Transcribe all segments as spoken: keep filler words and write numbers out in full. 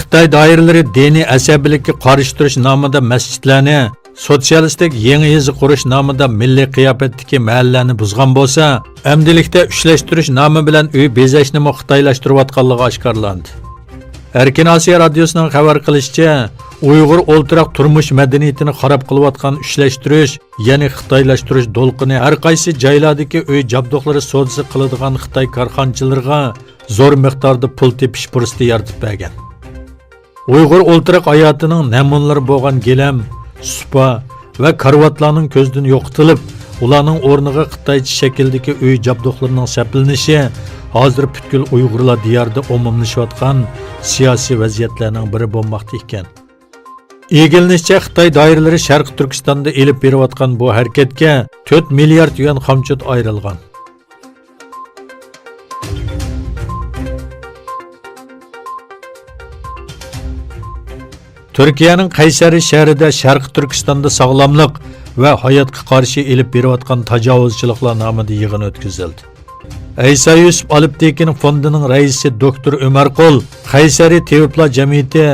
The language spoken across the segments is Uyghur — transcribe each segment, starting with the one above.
خىتاي دائىرىلىرى دىنىي ئەسەبىيلىككە قارشى تۇرۇش نامىدا مەسچىتلەرنى، سوتسىيالىستىك يېڭى يېزا قۇرۇش نامىدا مىللىي قىياپەتتىكى مەھەللىلەرنى بۇزغان بولسا، ئەمدىلىكتە ئۈچلەشتۈرۈش نامى بىلەن ئۆي بېزەشنىمۇ خىتايلاشتۇرۇۋاتقانلىقى ئاشكارىلاندى. ئەركىن ئاسىيا رادىيوسىنىڭ خەۋەر قىلىشىچە، ئۇيغۇر ئولتۇراق تۇرمۇش مەدەنىيىتىنى خاراب قىلىۋاتقان ئۈچلەشتۈرۈش، يەنى خىتايلاشتۇرۇش دولقۇنى ھەر قايسى جايلاردىكى ئۆي جابدۇقلىرى سودىسى قىلىدىغان خىتاي كارخانىچىلىرىغا زور مىقداردا پۇل تېپىش پۇرسىتى يارىتىپ بەرگەن. ئۇيغۇر ئولتۇراق ھاياتىنىڭ نەمۇنىلىرى بولغان گىلەم، سۇپا ۋە كارىۋاتلارنىڭ كۆزدىن يوقىتىلىپ، ئۇلارنىڭ ئورنىغا خىتايچە شەكىلدىكى ئۆي جابدۇقلىرىنىڭ سەپلىنىشى ھازىر پۈتكۈل ئۇيغۇرلار دىيارىدا ئومۇملىشىۋاتقان سىياسىي ۋەزىيەتلەرنىڭ بىرى بولماقتا ئىكەن. ئىگىلىنىشىچە، خىتاي دائىرىلىرى شەرقىي تۈركىستاندا ئېلىپ بېرىۋاتقان بۇ ھەرىكەتكە تۆت مىليارد يۈەن خامچوت ئايرىلغان. تۈركىيەنىڭ قەيسەرى شەھىرىدە شەرقىي تۈركىستاندا ساغلاملىق ۋە ھاياتقا قارشى ئېلىپ بېرىۋاتقان تاجاۋۇزچىلىقلار نامىدا يىغىن ئۆتكۈزۈلدى. ئەيسا يۈسۈپ ئالپتېكىن فوندىنىڭ رەئىسى دوكتور ئۆمەرقۇل، قەيسەرى تېۋىپلار جەمئىيىتى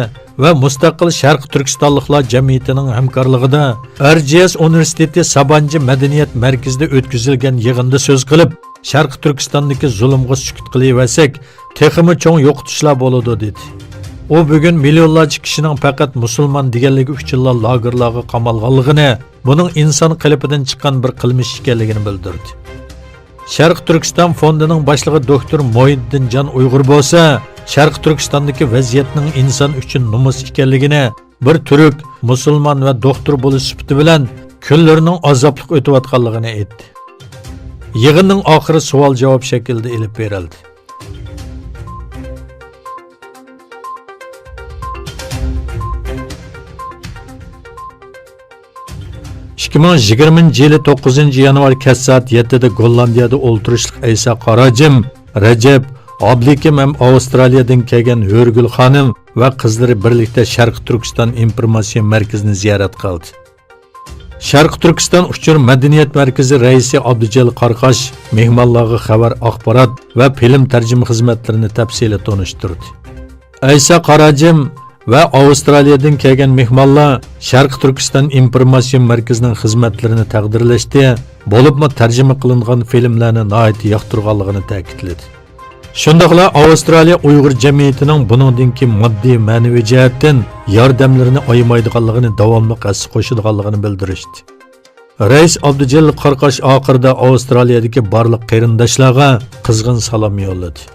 ۋە مۇستەقىل شەرقىي تۈركىستانلىقلار جەمئىيىتىنىڭ ھەمكارلىقىدا ئەر جى ئېس ئۇنىۋېرسىتېتى سابانجى مەدەنىيەت مەركىزىدە ئۆتكۈزۈلگەن يىغىندا سۆز قىلىپ، شەرقىي تۈركىستاندىكى زۇلۇمغا سۈكۈت قىلىۋەرسەك، تېخىمۇ چوڭ يوقىتىشلار بولىدۇ، دېدى. ئۇ بۈگۈن مىليونلارچە كىشىنىڭ پەقەت مۇسۇلمان دېگەنلىكى ئۈچۈنلا لاگېرلارغا قامالغانلىقىنى، بۇنىڭ ئىنسان قېلىپىدىن چىققان بىر قىلمىش ئىكەنلىكىنى بىلدۈردى. شەرقىي تۈركىستان فوندىنىڭ باشلىقى دوكتور موھىددىن جان ئۇيغۇر بولسا، شەرقىي تۈركىستاندىكى ۋەزىيەتنىڭ ئىنسان ئۈچۈن نومۇس ئىكەنلىكىنى، بىر تۈرك، مۇسۇلمان ۋە دوختۇر بولۇش سۈپىتى بىلەن كۈنلىرىنىڭ ئازابلىق ئۆتۈۋاتقانلىقىنى ئېيتتى. يىغىننىڭ ئاخىرى سوئال-جاۋاب شەكلىدە ئېلىپ بېرىلدى. ئىككى مىڭ يىگىرمىنچى يىلى توققۇزىنچى يانۋار كەچ سائەت يەتتىدە گوللاندىيەدە ئولتۇرۇشلۇق ئەيسا قاراجىم، رەجەپ، ئابلىكىم ھەم ئاۋسترالىيەدىن كەلگەن ھۆرگۈل خانىم ۋە قىزلىرى بىرلىكتە شەرقىي تۈركىستان ئىنفورماتسىيە مەركىزىنى زىيارەت قىلدى. شەرقىي تۈركىستان ئۇچۇر مەدەنىيەت مەركىزى رەئىسى ئابدۇجېلىل قاراقاش مېھمانلارغا خەۋەر، ئاخبارات ۋە فىلىم تەرجىمە خىزمەتلىرىنى تەپسىلىي تونۇشتۇردى. ئەيسا قاراجىم ۋە ئاۋسترالىيەدىن كەلگەن مېھمانلار شەرقىي تۈركىستان ئىنفورماتسىيە مەركىزىنىڭ خىزمەتلىرىنى تەقدىرلەشتى، بولۇپمۇ تەرجىمە قىلىنغان فىلىملەرنى ناھايىتى ياقتۇرغانلىقىنى تەكىتلىدى. شۇنداقلا ئاۋسترالىيە ئۇيغۇر جەمئىيىتىنىڭ بۇنىڭدىن كېيىن ماددىي، مەنىۋى جەھەتتىن ياردەملىرىنى ئايىمايدىغانلىقىنى، داۋاملىق ھەسسە قوشىدىغانلىقىنى بىلدۈرۈشتى. رەئىس ئابدۇجېلىل قاراقاش ئاخىرىدا ئاۋسترالىيەدىكى بارلىق قېرىنداشلارغا قىزغىن سالام يوللىدى.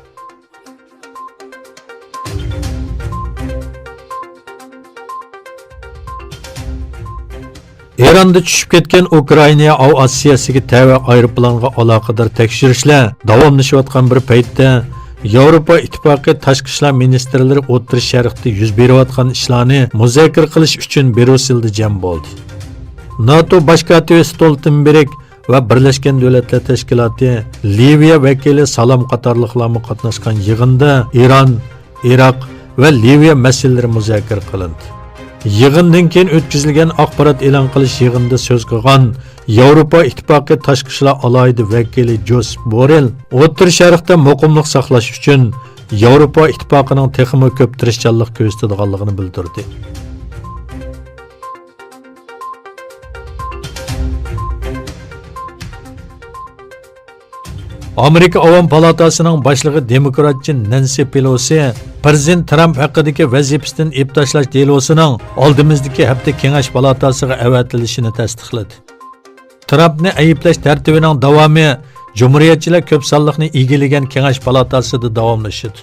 ئىراندا چۈشۈپ كەتكەن ئۇكرائىنا ئاۋىئاتسىيەسىگە تەۋە ئايروپىلانغا ئالاقىدار تەكشۈرۈشلەر داۋاملىشىۋاتقان بىر پەيتتە، ياۋروپا ئىتتىپاقى تاشقى ئىشلار مىنىستىرلىرى ئوتتۇرا شەرقتە يۈز بېرىۋاتقان ئىشلارنى مۇزاكىرە قىلىش ئۈچۈن بريۇسسېلدا جەم بولدى. ناتو باش كاتىپى ستولتېنبېرگ ۋە بىرلەشكەن دۆلەتلەر تەشكىلاتى لىۋىيە ۋەكىلى سالام قاتارلىقلارمۇ قاتناشقان يىغىندا ئىران، ئىراق ۋە لىۋىيە مەسىلىلىرى مۇزاكىرە قىلىندى. يىغىندىن كېيىن ئۆتكۈزۈلگەن ئاخبارات ئېلان قىلىش يىغىنىدا سۆز قىلغان ياۋروپا ئىتتىپاقى تاشقى ئىشلار ئالاھىدە ۋەكىلى جوسېپ بورېل ئوتتۇرا شەرقتە مۇقىملىق ساقلاش ئۈچۈن ياۋروپا ئىتتىپاقىنىڭ تېخىمۇ كۆپ تىرىشچانلىق كۆرسىتىدىغانلىقىنى بىلدۈردى. ئامېرىكا ئاۋام پالاتاسىنىڭ باشلىقى دېموكراتچى نەنسى پېلوسى پىرېزىدېنت ترامپ ھەققىدىكى ۋەزىپىسىدىن ئېلىپ تاشلاش دېلوسىنىڭ ئالدىمىزدىكى ھەپتە كېڭەش پالاتاسىغا ئەۋەتىلىشىنى تەستىقلىدى. ترامپنى ئەيىبلەش تەرتىپىنىڭ داۋامى جۇمھۇرىيەتچىلەر كۆپ سانلىقنى ئىگىلىگەن كېڭەش پالاتاسىدا داۋاملىشىدۇ.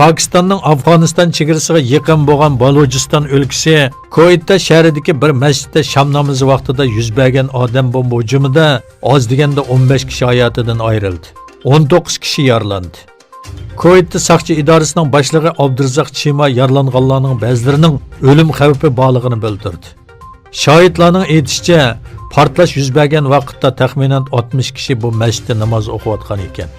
پاكىستاننىڭ ئافغانىستان چېگرىسىغا يېقىن بولغان بالۇچىستان ئۆلكىسى كوئىتا شەھىرىدىكى بىر مەسچىتتە شام نامىزى ۋاقتىدا يۈز بەرگەن ئادەم بومبا ھۇجۇمىدا ئاز دېگەندە ئون بەش كىشى ھاياتىدىن ئايرىلدى. ئون توققۇز كىشى يارىلاندى. كوئىتا ساقچى ئىدارىسىنىڭ باشلىقى ئابدۇرزاق چىما يارىلانغانلارنىڭ بەزىلىرىنىڭ ئۆلۈم خەۋپى بارلىقىنى بىلدۈردى. شاھىتلارنىڭ ئېيتىشىچە، پارتلاش يۈز بەرگەن ۋاقىتتا تەخمىنەن ئاتمىش كىشى بۇ مەسچىتتە ناماز ئوقۇۋاتقان ئىكەن.